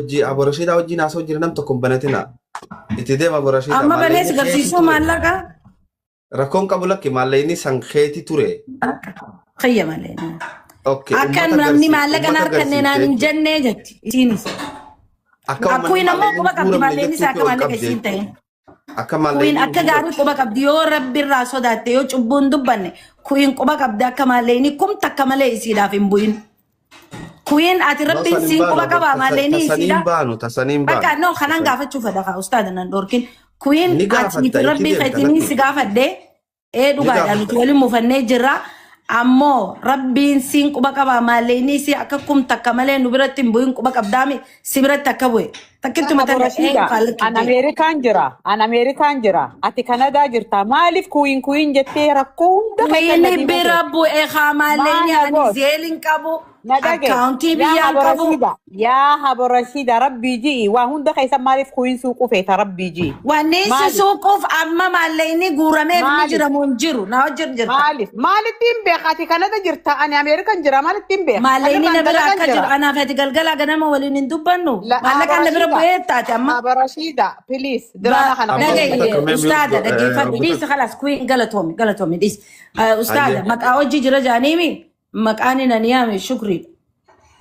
Wajji Aborashiidaa wajjin haasa'u jira, nam tokko hin banatina. Itti deema Aborashiidaa. Amma banee si Maallaqni keeti garsiisuu ture. maallaqa. Rakkoon qabu, lakki, maallaqni san keeti ture. Xiyya malee. Okay, Akka uummata namni garsiif maallaqa na uummata harkanne naan garsiifte hin jechuudha. jennee jetti isiinis. Akka Akkuin uummanni ammoo maallaqni quba qabdi, guuramne maallaqni isaa jettuufi akka ol maallaqa qabde isiin jechuudha. ta'in. Akka Kuyin maallaqni akka hin gaarii quba qabdi, yoo rabbi irraa sodaatte, yoo cubbuun dubbanne, kuyin quba qabdi akka maallaqni kum takka malee isiidhaaf hin bu'in. Kuyin ati No, rabbiin san hin siin baanu quba qabaa maallaqni tasanii isiidha. hin baanu, tasanii hin Bakka baanu. no kanaan Tasanii. gaafachuu fedha kaa ustaada nan dhorkin. Kuyin Ni ati gaafatta, itti rabbii deemta keetiin lakki. si gaafadhe ee Ni dhugaadha, nuti gaafatta. waliin mufannee jirra. Ammoo rabbiin siin quba qabaa maallaqni isii akka kum takka malee nu biratti hin bu'in, quba qabdaami si biratti akka bu'e. Takkittuma Abo tana ee Rashiida, an kaallatti. Ameerikaan jira, an Ameerikaan jira, ati Kanadaa jirta. Maaliif kuyin kuyin jettee rakkoo hunda keessa Kuyini gadi bira buute? bu'e haa maallaqni Maana ani goot, zeelin qabu na dhage, akkaawuntii yaa biyyaan Abo qabu. Rashiida, yaa Abo Rashiida, rabbii ji'i, waa hunda keessa maaliif kuyin suuquu feeta, rabbii ji'i? Wanni si Maaliif? suuquuf amma maallaqni guurameef ni Maaliif? jira moo hin jiru? Na wajjin jirta. Maaliif? Maalittiin beeka? Ati Kanada jirta, ani Ameerikaan jira, maalittiin beeka? Maallaqni Anirraan na bira dalagaan akka jiru jira. anaaf ati galgala ganama waliin hin dubbannu. La Abo Maallaqaan na bira Rashiida, bu'ee taate amma. Abo Rashiida, please, diraama kana Amma keessa uummata Dhagaye kamee ustaada, dhaggeeffadhu, dhiisi, khalaas, kuyin galatoomi, galatoomi, dhiisi. Ustaada, Hayyee. maqaa hojii jira jaaniimi, maqaan inni yaame Shukrii.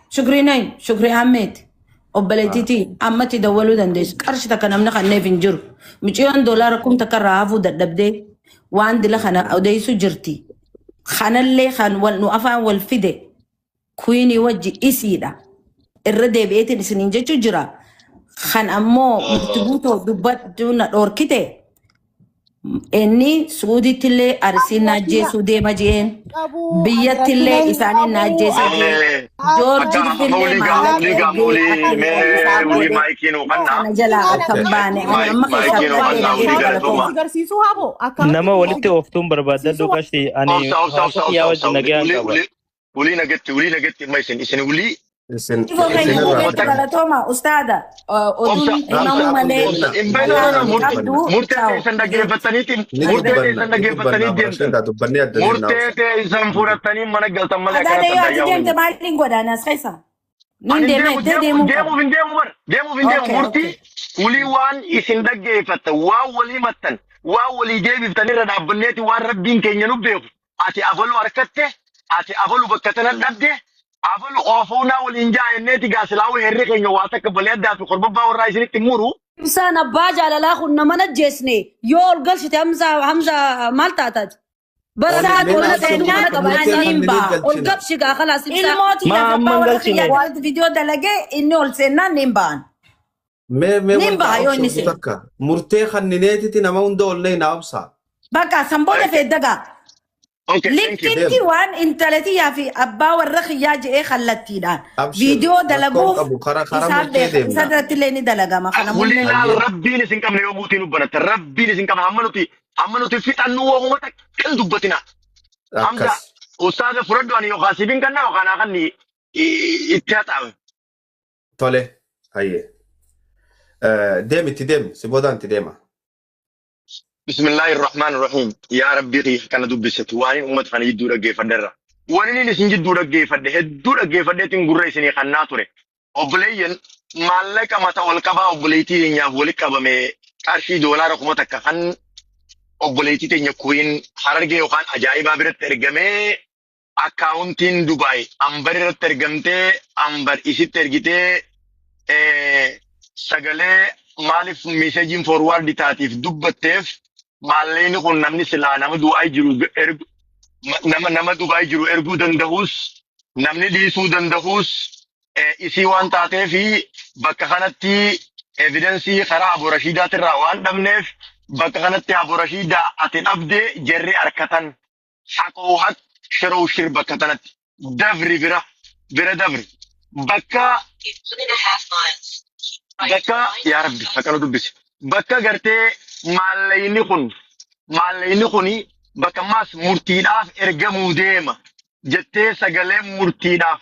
Shukrii nayi Shukrii Ahmed obboleettiitii ammatti dawwaluu dandeessu. Qarshii takka namni kanneef hin jiru. Mucayyoon doolaara 1000 irraa hafuu dadhabdee waan dila kana odeessu jirti. Kanallee kan wal nu afaan wal fide kuyinii wajji isiidha. Irra deebi'eetiin isiniin jechuu jira. Kan ammoo murti guutoo dubbadhu na dhoorkite, inni Suudiitti illee Arsiin na ajjeesuu deema je'een. Qabu, ani Biyyatti rakkina illee hin isaaniin na qabu. ajjeesa Ani je'een. Akka Joorjitti amma illee olii gaama maallaqa olii gaama ergee olii akka inni mee isaan olii godhe maayikii nuu kannaa. kana jalaa akka hin baane ani amma keessaa Maayikii nuu fudhadhee kannaa olii nageenya galatooma. galatooma. Si garsiisuu habo akkaawuntii Nama kiyya walitti ooftuun barbaadadhu garsiisuu qashti ani Obsa, obsa, obsa, haasoo kiyyaa obsa, obsa, wajjin olii nagayaan olii qaba. olii olii nagetti, olii nagetti, amma isin olii Isin Ifoo isin keenya irraa nageetti fudhanna. galatooma ustaada. Obsa, Oduun obsa, himamuu malee obsa Deemna. hin beeknu maqaan no hin murtee qabdu. murtee Ciao. teessan Ni dhaggeeffataniiti, murtee dubbanna, teessan ni dubbanna dhaggeeffatanii deemtan. Aborashiidaa, dubbannee adda deemna, Murtee obsa. teessan fudhatanii mana galtan malee Adaadha akkanatti yoo ati addayyaa deemte waliin. maaliin godhaan as keessa? Nin Ani deema deemu jettee deemu deemuu qaba. deemuuf hin deemu bar, deemuuf hin deemu. Okay, Murtii okay. ulii waan isin dhaggeeffattan, waan walii mattan, waan walii deebiftan irra dhaabbanneeti, waan rabbiin keenya nu beeku. Ati abalu harkatte, ati abalu bakka tana dhabde, abalu oofuunaa waliin jaa jenneeti gaasilaawuu herri keenya waa takka balee addaa fi korbabbaa warraa isinitti muru. Ibsaan abbaa jaalalaa kun nama najjeesne yoo ol galchite, Hamza, Hamza, maal taataati? Bara Mee saati mee mana obsa qabdu mana murtee qaba murtee ibsaan. Ani hin kanneen ba'a. Ol galchina. galchi gaa khalaas ibsaa. Ilmooti Maa lafa amma abbaa hin warra galchine. kiyyaa jalatti viidiyoo dalagee inni ol seennaan nin ba'an. Mee Nin wal ba'a kaa yoo obsa inni obbo seenu. takka. Murtee kannineetiti nama hunda ollee naa obsa. Bakka san booda feeddagaa. Okay, thank you. Likkitti Deem. waan intalatiyyaa fi abbaa warra kiyyaa je'ee kallattiidhaan. Abshir. Viidiyoo Rakkoon dalaguuf qabu karaa isaan murtee beeka. Isa deemna. irratti illee ni dalagama. Kana Ulii mullee. laal Hayyee. rabbiin isin qabne yoo guutiin dubbanatte, rabbiin isin qabne, hamma nuti fixannu woomuma takka hin dubbatina. Hamza, Akkas. ustaaza fudhadhu, ani yookaan siifin kannaa yookaan haa kanni itti haxaawe. Tole. Hayyee. Deem, itti deem. Si boodaan itti deema. Bismillahir Rahmanir Rahim. Yaa Rabbii kiyya kana dubbisetu waan inni uummata kana jidduu dhaggeeffadherra. Waan inni isin jidduu dhaggeeffadhe hedduu dhaggeeffadheetiin gurra isinii kannaa ture. Obboleeyyan, maallaqa mata ol qabaa obboleettii teenyaaf walitti qabame, qarshii doolaara 1000 kan obboleettii teenya Kuwiin Harargee yookaan ajaa'ibaa biratti ergamee, akkaawuntiin Dubaay Ambar irratti ergamtee, Ambar isitti ergitee, sagalee maaliif messageiin forward taatiif dubbatteef, maallaqni kun namni silaa nama du'aa jiru ergu, nama Dubaay jiru erguu danda'us, namni dhiisuu danda'us, isii waan taateefi bakka kanatti evidence karaa Abu Rashiidaatirraa waan dhabneef, bakka kanatti Abu Rashiidaa ati dhabde, jarri harkatan, haqoo haq, shiroo shir, bakka tanatti dabri, bira bira dabri, bakka yaa rabbi haqa nu dubbise, bakka gartee maallaqni kuni bakka ammaas murtiidhaaf ergamuu deema jettee sagalee murtiidhaaf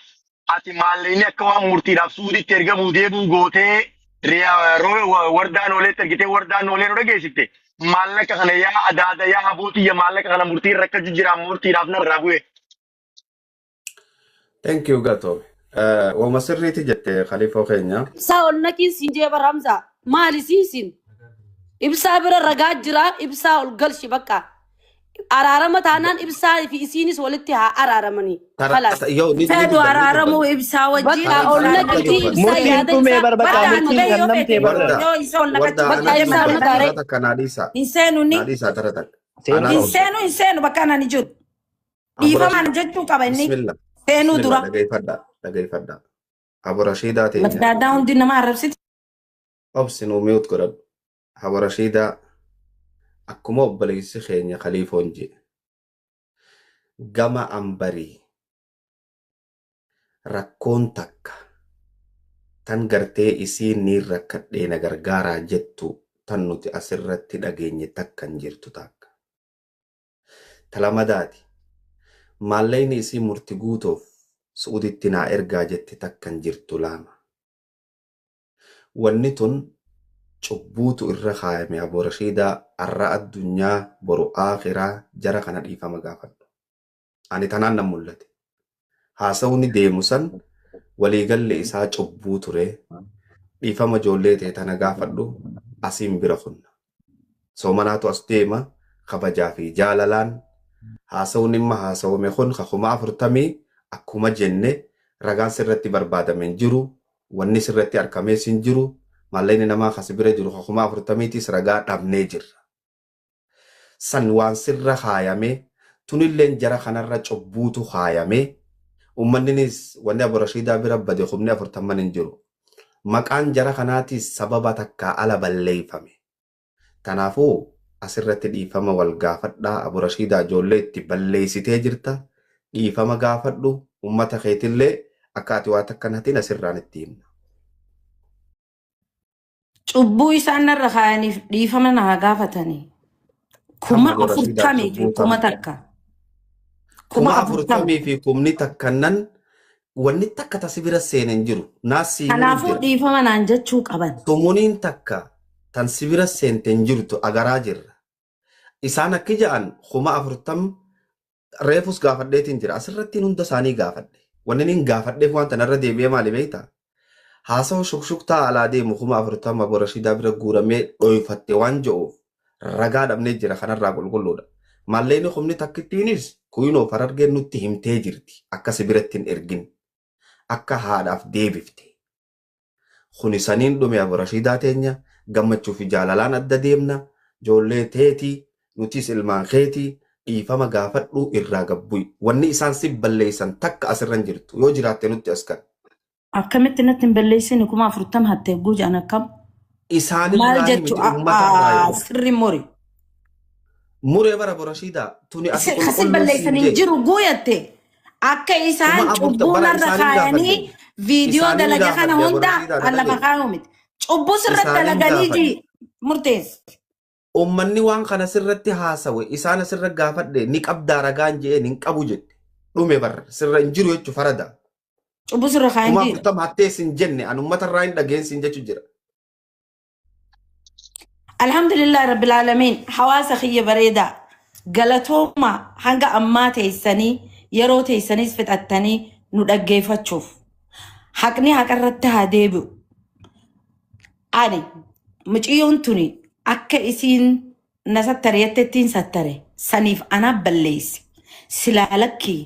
ati maallaqni akka waan murtiidhaaf Suuditti ergamuu deemuu gootee wardaan ooleetti ergitee, wardaan oolee nu dhageessifte. Maallaqa kana, yaa adaada, yaa habootiyya, maallaqa kana murtii irra akka jijjiiraan murtiidhaaf narraa bu'e. Thank you, Gatoomi. Waanuma sirriiti jette Khaliifoo keenya. Ibsaa ol naqiin siin jee bara Hamzaa. Maali siisin? Ibsaa bira ragaa jira, ibsaa ol galshi bakka. Araarama taanaan ibsaa fi isiinis walitti haa araaramanii. Kalaas. Yoo ni Fedhu dubbanna ni araaramuu dubbanna. ibsaa wajjin Bakka ol Tara ibsaa takka naqiitii dubbanna. ibsaa Murtiin yaada dhumee ibsaa. bar bakka Bakka Bakka anu murtiin anu kan yoo namtee fedhe barra. Warda yoo isa ol warda naqachuu Bakka anatti ibsaa dubbanna ol naqaaree. tara takka naa dhiisaa. Hin seenu ni Naa dhiisaa tara takka. Seenuu Anaa hin obsa. seenu hin seenu bakka anani jiru. Abu Dhiifamaan Rashiid jechuu qaba inni bismillah seenuu bismillah dura. dhageeffadhaa dhageeffadhaa. Abu Rashiidaa teenya Lafdaaddaa hundi nama arrabsiti. obsi nuu mute godhadhu. Abu Rashiidaa akkuma obboleessi keenya Khaliifoon jedhe gama ambarii rakkoon takka tan gartee isiin niin rakkadhee na gargaaraa jettu tan nuti asirratti dhageenye takka hin jirtu takka. Talamadaati maallaqni isii murti guutuuf Su'uuditti naa ergaa jette takka hin jirtu lama. Wanni tun cubbuutu irra kaayame Abu Rashiidaa arra addunyaa boru aakhiraa jara kana dhiifama gaafadhu. Ani tanaan nan mul'ate. Haasawni deemu san waliigalli isaa cubbuu ture. Dhiifama ijoollee ta'e tana gaafadhu asiin bira kunna. Soomanaatu as deema kabajaa fi jaalalaan haasawni imma haasawame kun 40,000 akkuma jenne ragaan sirratti barbaadame hin jiru wanni sirratti argamees hin jiru maallaqni namaa kasi bira jiru 40,000 ragaa dhabnee jirra. San waan sirra kaayame tunilleen jara kanarra cubbuutu kaayame uummanninis wanni Abu Rashiidaa bira bade 40,000 hin jiru. Maqaan jara kanaatis sababa takkaa ala balleeffame. Kanaafuu asirratti dhiifama wal gaafadhaa Abu Rashiidaa ijoollee itti balleessitee jirta. Dhiifama gaafadhu uummata keetillee akka ati waa takka hin hatin asirraan itti himna. Cubbuu isaan narra kaayaniif dhiifama na haa gaafatanii. Kam Kuma Abu Rashiidaa afurtamii fi cubbuu kuma kam? takka. Kuma Kuma afurtama. afurtamii fi kumni takkannan wanni takka tasi bira seene hin jiru. Naas siimuun hin Kanaafuu jira. dhiifama naan jechuu qaban. Sumuuniin takka tan si bira seente hin jirtu agaraa jirra. Isaan akki ja'an 40,000 reefus gaafadheetiin jira. Asirrattiin hunda isaanii gaafadhe. Wanni inni gaafadheef waan tanarra deebi'ee maali beektaa? Haasawa shukshuktaa alaa deemu 40,000 Abu Rashiidaa bira guuramee dhoyfatte waan jedhuuf ragaa dhabnee jira kanarraa qulqulluudha. Maallaqni kumni takkittiinis kuyinoo farargeen nutti himtee jirti. Akka si biratti hin ergin. Akka haadhaaf deebifte. Kuni saniin dhume Abu Rashiidaa teenya gammachuu fi jaalalaan adda deemna. Ijoollee teetii nutis ilmaan keetii dhiifama gaafadhu irraa gabbu'i. Wanni isaan si balleessan takka asirra hin jirtu. Yoo jiraatte nutti as kan. Akkamitti natti hin balleessine 40,000 hatte guujaan akkam? Maal Isaanirraa jechuu miti uummatarraa yoo. sirri muri. Muree bara Abu Rashiidaa tuni ati Kasi qulqulluu siin balleessan hin jee. jiru guuyatte. Akka isaan 40,000 cubbuu bara narra isaaniin kaayanii gaafadhe. viidiyoo Isaaniin dalaga kana gaafadhe Abu hunda Rashiidaa an lafa dhagaye. kaayuu miti. Cubbuu sirratti Isaaniin dalaganii gaafadhe. ji murteessi. Uummanni waan kana sirratti haasawe isaan asirra gaafadhe ni qabdaa ragaan je'een hin qabu jedhe. Dhume barra sirra hin jiru jechuu farada. Cubbuu sirra kaayan Kuma jiru. afurtama hattee sin jenne an uummatarraa hin dhageen sin jechu jira. Alhamdulillah rabbil aalamiin hawaasa kiyya bareedaa galatooma hanga ammaa teessanii yeroo teessanis fixattanii nu dhaggeeffachuuf haqni haqarratti haa deebi'u. Ani mucayyoon tuni akka isiin na sattare jettettiin sattare saniif anaa balleessi. Silaa lakkii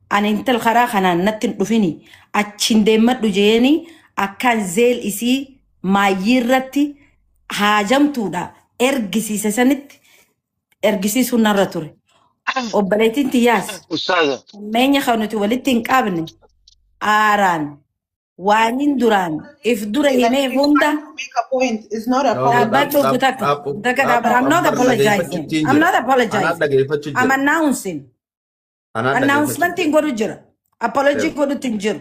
ani intal karaa kanaan natti hin dhufini achiin deemmadhu jeeni akkaan zeel isii maayyii irratti haajamtuudha ergisiise sanitti ergisiisuun narra ture. Obboleettiin tiyyaas Ustaaza. meenya kan nuti walitti hin qabne aaraan waanin duraan if dura himee hunda Make a point. It's not a No, problem. dhaabbachuu takka takka dhaabbata. I'm not apologizing. I'm not Anaan apologizing. dhageeffachuu I'm jira. announcing. Anaan dhageeffachuu Announcementiin godhu jira. Apology godhutti hin jiru.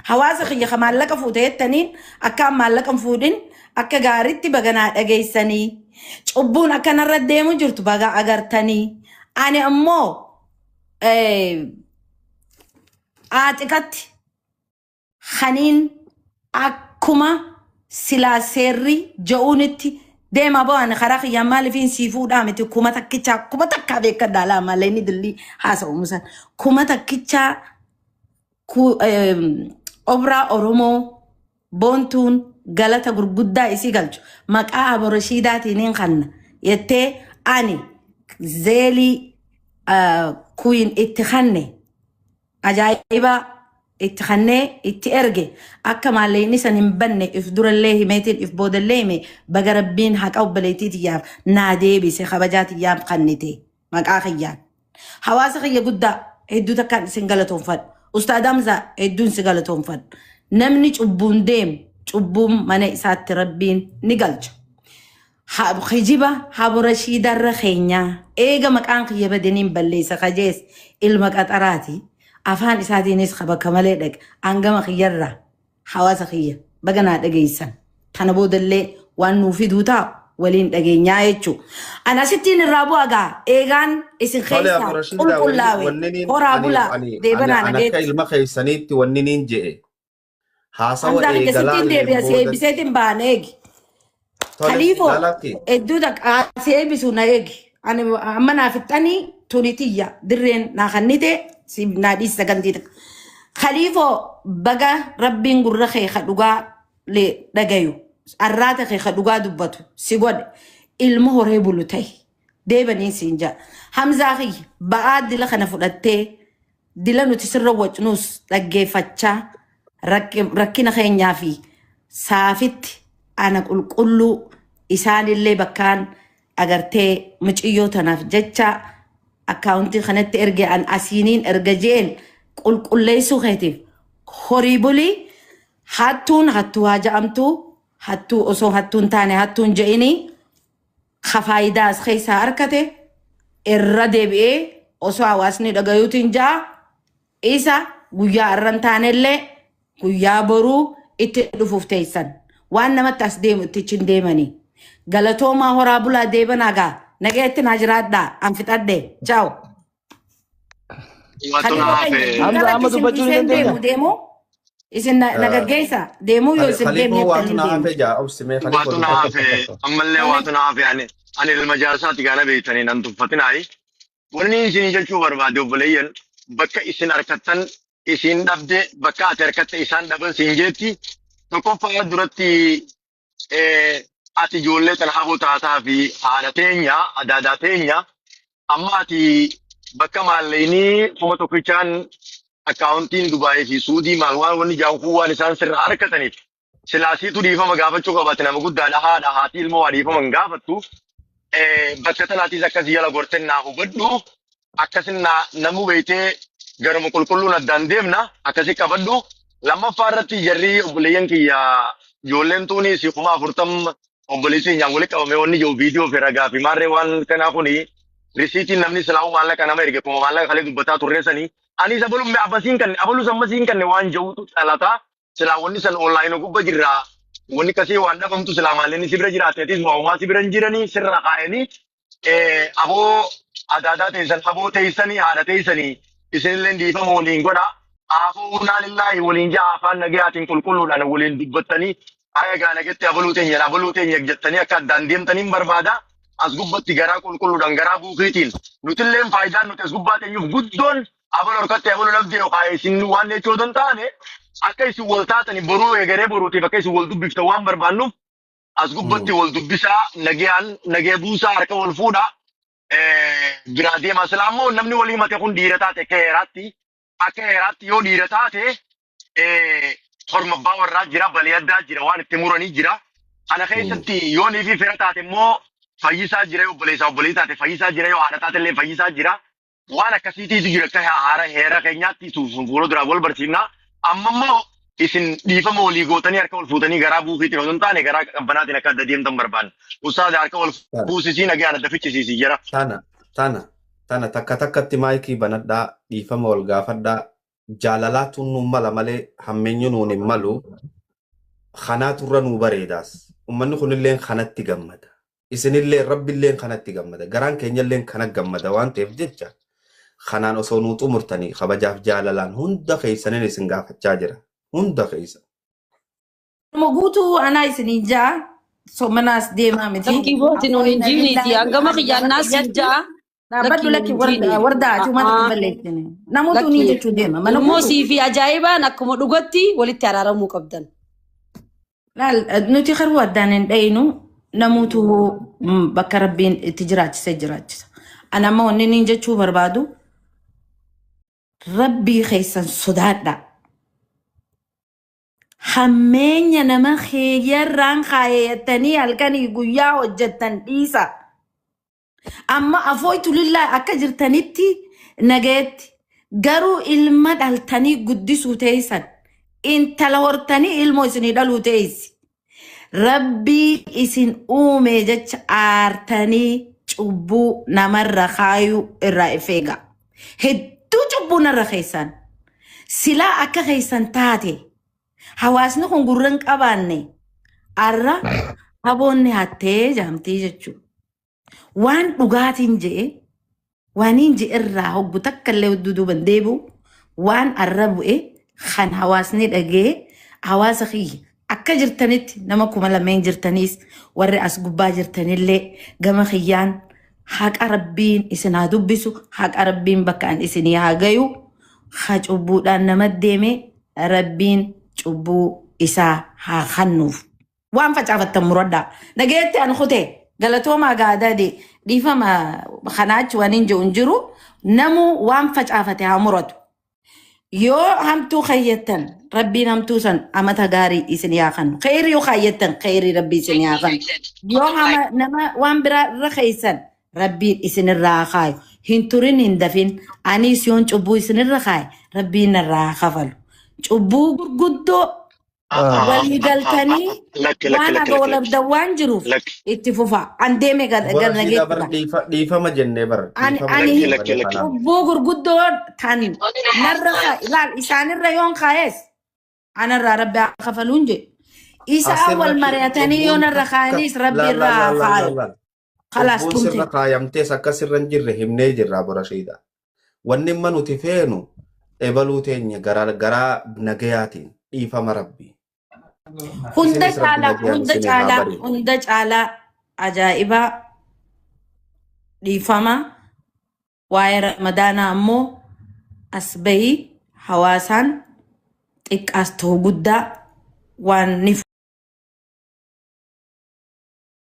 Hawaasa kiyya ka maallaqa fuute jettaniin akka an maallaqa hin fuudhin akka gaariitti baganaa dhageessanii cubbuun akkanarra deemu jirtu baga agartanii ani ammoo aaxiqatti haniin akkuma silaa seerri ja'uunitti deema bo'an karaa kiyyaan maaliifin sii fuudhaa miti 1000 kuma takkaa beekadhaa laa malee inni dillii haasa'u musan 1000 Obraa Oromoo boontuun galata gurguddaa isii galchu maqaa Abu Rashiidaatiin hin kanna jettee ani zeelii kuyin itti kanne ajaa'iba itti kannee itti erge akka maallaqni san hin banne if durallee himeetiin if boodallee hime baga rabbiin haqa obboleettii tiyyaaf naa deebise kabajaa tiyyaaf kannite maqaa kiyyaan. Hawaasa kiyya guddaa hedduu takkaan isin galatoonfadha. Ustaad Hamzaa hedduun si galatoonfadha. Namni cubbuun deemu cubbuun mana isaatti rabbiin ni galcha. Kijiba Abu Rashiidarra keenyaa eega maqaan kiyya badaniin balleessa kajees ilma qaxaraati. Afaan isaatiinis bakka malee dhaqe hangama kiyyarraa hawaasa kiyya baga naa dhageessan. Kana boodallee waan nuu fiduu taa'u waliin dhageenyaa jechuudha. Ani asittiin irraa bu'a gaa eegaan isin Tole keessaa Abu Rashiidaa wanni qulqullaa'e wanni niin horaa ani bulaa ani ani deebanaa an akka nageetti. ilma keessaniitti wanni niin je'e haasawa Hamzaa kiyya eegalaa sittiin illeen deebi'a si booda eebbiseetiin baana eegi. tole Khaliifoo laalatti hedduu takka si eebbisu na eegi. Ani amma naa fixxanii tunitiyya dirreen naa kannite si naa dhiisa sagantii takka. Khaliifoo baga rabbiin gurra kee ka dhugaa le dhagayu arraata kee ka dhugaa dubbatu si godhe ilma horee bulu ta'e deebanii siin jaa. Hamzaa kiyya ba'aa dila kana fudhattee dila nuti sirra wacnuus dhaggeeffachaa rakkina keenyaa fi saafitti ana qulqulluu isaanillee bakkaan agartee muciyyoo tanaaf jecha akkaawuntii kanatti erge an asiiniin erga jeen qulqulleessuu keetiif horii bulii hattuun hattuu haa ja'amtuu hattuu osoo hattuun taane hattuun je'inii ka faayidaa as keessaa harkate irra deebi'ee osoo hawaasni dhagayuutiin ja'a isa guyyaa irra hin taanellee guyyaa boruu itti dhufuuf teessan waan namatti as deemu ittichi hin deemanii galatoomaa horaa bulaa deebanaa gaa nagayetti naa jiraadhaa an fixadhe ciao. Waatu na Khalifa hafe. keenya Hamza irratti amma isin dubbachuu ni dhiiseen dandeenya. deemu deemu isin na gaggeessa deemuu yoo isin deemne Khaliifoo waatu jettanii na deemu. hafe jaa obsimee khaliifoo Waatu na dubbadhu hafe. takka. Ammallee waatu na hafe. Ani ilma jaarsaati gaana beektanii nan tuffatinaayi. Wanni isin jechuu barbaade obboleeyyan bakka isin harkattan isin dhabde bakka ati harkatte isaan dhaban siin jeetti tokkoffaa duratti ati ijoollee tana haboo taataa fi haadha teenya adaadaa teenya amma ati bakka maalleenii 1000 akkaawuntiin Dubaayii fi Suudii maal waan wanni jaan kun waan isaan sirra harkataniif silaasiitu dhiifama gaafachuu qabaate nama guddaadha haadha haati ilmoo waa dhiifama hin gaafattu. Bakka tanaatis akkas jala gorteen naa hubadhu akkasin naa namu beeytee garuma qulqulluun addaan deemna akkasi qabadhu lammaffaa irratti jarri obboleeyyan kiyya ijoolleen tuunis 40,000 obboleessi keenyaan walitti qabame wanni jiru viidiyoo fi ragaa fi maarree waan kanaa kuni risiitiin namni silaa'uu maallaqa nama erge kuma maallaqa kalee dubbataa turreessanii anis abalu abbasiin kanne abalus ammasiin kanne waan jirutu dhalataa silaa wanni san onlaayinii gubba jirraa wanni kasii waan dhabamtu silaa maalleen si bira jiraateetis waamumaa si bira hin jiranii sirra kaa'anii aboo adaadaa teessan aboo teessanii haadha teessanii isinillee dhiifama waliin godha. Afoo naalillaahi waliin ja'a afaan nagayaatiin qulqulluudhaan waliin dubbattanii aya gaa nagetti abaluu teenya abaluu teenya jettanii akka addaan deemtaniin barbaada. As gubbatti garaa qulqulluudhaan garaa buukiitiin nutilleen faayidaan nuti as gubbaa teenyuuf guddoon abaluu harkatti abaluu dhabdee yookaan isin waan jechuu hin taane akka isin wal taatanii boruu egeree boruutiif akka isin wal dubbiftan waan barbaannuuf as gubbatti wal dubbisaa nagayaan nagaya buusaa harka wal fuudhaa biraa deema. Silaa immoo namni walii himate kun dhiira taate akka heeraatti yoo dhiira taate horma abbaa warraa jira balee addaa jira waan itti muranii jira. Kana keessatti yoo niifi fira taate immoo fayyisaa jira yoo obboleessaa obboleessi taate fayyisaa jira yoo haadha taate illee fayyisaa jira. Waan akkasiitiitu jira akka haara heera keenyaatti fuula duraa wal barsiifna. Amma immoo isin dhiifama walii gootanii harka wal fuutanii garaa buufiitiin osoo hin taane garaa qabbanaatiin akka adda deemtan barbaanna. Ustaaza harka wal fuusisii nagaan adda fichisiisii jira. Tana tana tana takka takkatti maayikii banadhaa dhiifama wal gaafadhaa jaalalaatu nu mala malee hammeenyu nuun hin malu kanaatu irra nuu bareedaas ummanni kunilleen kanatti gammada isinillee rabbilleen kanatti gammada garaan keenyalleen kana gammada waan ta'eef jecha kanaan osoo nuu xumurtanii kabajaaf jaalalaan hunda keessanin isin gaafachaa jira hunda keessa. Nama guutuu anaa isiniin ja'a somanaas deemaa miti. Lakkii booti nuun hin jiiniiti. Hangama kiyyaannaa siin ja'a. Dhaabbadhu Lakkii lakki hin jiine. warda ati uummata A'aa. kan balleessine. Namoota ni Lakkii. jechuu deema. Mana Ilmoo guutuu. sii fi ajaa'ibaan akkuma dhugatti walitti araaramuu qabdan. Laal nuti qaruu addaan hin dhayinu namoota bakka rabbiin itti jiraachise jiraachisa. Ani amma wanni niin jechuu barbaadu rabbii keessan sodaadha. Hammeenya nama keeyyarraan kaayettanii halkanii guyyaa hojjettan dhiisa. Amma afooytu lillaa akka jirtanitti nagayetti garuu ilma dhaltanii guddisuu teessan intala hortanii ilmoo isinii dhaluu teessi. Rabbii isin uume jecha aartanii cubbuu namarra kaayuu irraa of eega. Hedduu cubbuu narra keessan. Silaa akka keessan taate hawaasni kun gurra hin qabaanne arra aboonni hattee jaamtii jechuudha. Waan dhugaatiin je'e waaniin je'e irraa hoggu takka illee duuban deebi'u waan arra bu'e kan hawaasni dhagee hawaasa kiyya akka jirtanitti nama 2000 jirtaniis warri as gubbaa jirtanillee gama kiyyaan haqa rabbiin isin haa dubbisu haqa rabbiin bakka an isinii haa gayu haa cubbuudhaan nama deeme rabbiin cubbuu isaa haa kennuuf. Waan facaafattan muradhaa. Nageetti an kutee galatoomaa gaadaadee dhiifama kanaachi waan hin jiru hin jiru namuu waan facaafate haa muratu. Yoo hamtuu kaayyattan rabbiin hamtuu san amata gaarii isin haa kennu. Kheyrii yoo kaayyattan kheyrii rabbii isin haa kennu. Yoo hama nama waan biraa irra keessan rabbiin isinirraa haa kaayu. Hin turin hin dafin anis yoon cubbuu isinirra kaaye rabbiin narraa haa kafalu. Cubbuu gurguddoo walii galtanii Lakki lakki waan lakki haga lakki wal lakki abdan waan jiruuf lakki itti fufa. An deeme Aboo gar Rashiidaa bar nageetti. dhiifama jennee bar Ani dhiifama ani lakki jennee lakki malee lakki. kanaaf. cubbuu gurguddoo tan narra ilaal isaanirra yoon kaayes anarraa rabbi haa kafaluun jedhe. Isaa wal Asirratti mari'atanii yoo cubbuun narra takka kaayaniis rabbi laal irraa laal haa laal laal kaayu. laal. Khalaas Cubbuun tumte. sirra kaayamtees akka sirra hin jirre himnee jirra Aboo Rashiidaa. Wanni imma nuti feenu ebaluu teenya garaa garaa nagayaatiin dhiifama rabbii. Hunda Isinis rabbi caalaa nagayaan hunda isinii haa caalaa bari'u. hunda caalaa ajaa'ibaa dhiifama waa'ee ramadaanaa ammoo as bahii hawaasaan xiqqaas ta'u guddaa waan ni